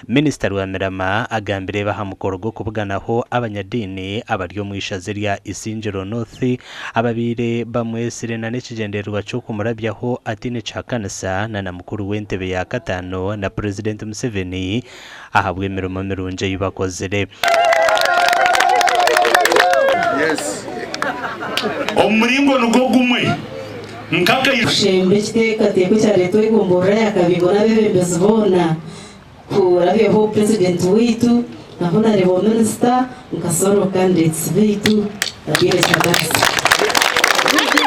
Minisita Rwamirama agambire ebi aha mukoro gw'okubuganaho abanyadiini abari omu ishaza erya Isingiro North ababaire bamwetsire nana ekigyendererwa ky'okumurabyaho ataine kihakanisa na na mukuru w'entebe ya kataano na Purezidenti Museveni ahabw'emirimo mirungi ei bakozire. Omu muringo nigwo gumwe, nk'akaiju. Kushemba ekiteekateeko ekyareetwa eigomborora ya Kabingo n'abeebembezi boona kurabyaho Purezidenti waitu na Honarebo Minisita nka Solo Candidates baitu Abiire Kyagasi.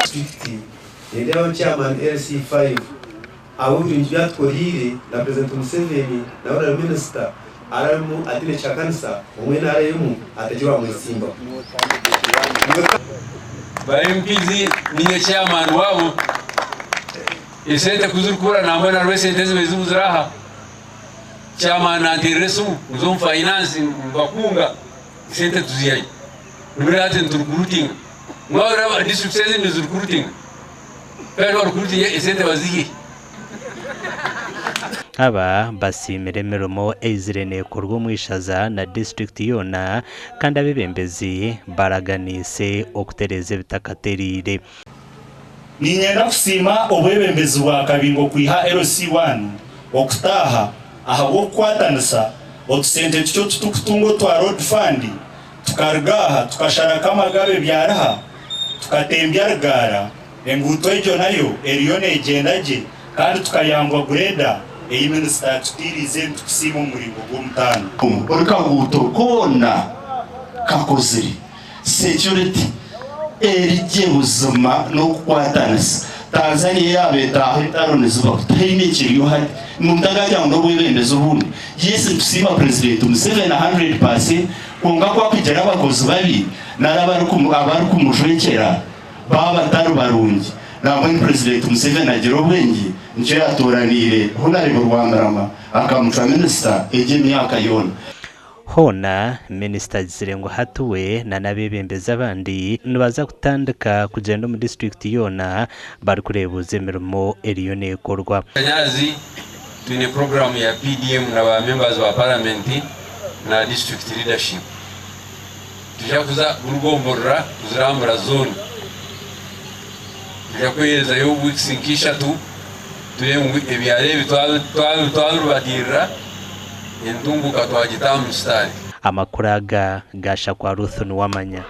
Disiturikiti nindeebaho Chairman LC5 ahu ebirungi byatukoreire na Purezidenti Museveni na Honorable Minisita ararimu ataine kihakanisa omu NRM hatagira owamwetsimbaho. Ba MPs ninye chairman waabo esente kuzirikubura nambwenu hariho esente ezibaire zibuzire aha chairman nanterera esimu nza omu finance mbakunga esente tuzihayo niburiya hati nitu recruitinga mwahurira districts ezindi nizi recruitinga kandi ba recruitinga esente bazihe. Aba basiimire emirimo eizire neekorwa omu ishaza na disiturikiti yoona kandi abeebembezi baraganiise okutereeza ebitakatereire. Niinyenda kusiima obwebembezi bwa Kabingo kwiha LC1 okutaaha ahabw'okukwatanisa otusente tukye otuturikutunga otwa Road Fund tukaruga aha tukashara Kamagabe Byariha tukatembya Rugaara. Enguuto egyo nayo eriyo neegyenda gye kandi tukayambwa greda ei minisita yatutiiriize nitukusiima omu muringo gw'omutaano. Buri kaguuto koona kakozire security eri gye buzima n'okukwatanisa. Tanzania yaaba etaaha entaro nizibaho tihaine ekiriyo hati. Omuntu akaagira ngu n'obwebembezi obundi. Yes nitusiima Purezidenti Museveni 100% kwonka ku arikugira abakozi babi nari abarikumujwekyera Baaba batari barungi, nambwenu Purezidenti Museveni agira obwengye nikyo yatooraniire Honarebo Rwamirama akamucwa minisita egyo emyaka yoona. Hoona, minisita agizire ngu hati we na n'abeebembezi abandi nibaza kutandika kugyenda omu disiturikiti yoona barikureebuuza emirimo eriyo neekorwa. Kanyazi, Twine puroguraamu ya PDM na ba members ba paramenti na district leadership. Nitwija kuza buri gomborora kuzirambura zoona. Nitwija kweherezayo weeks nka ishatu turebe ngu ebyaro ebi twabirubatiirira entunguka twagita aha musitaari. Amakuru aga gaashakwa Ruth Nuwamanya.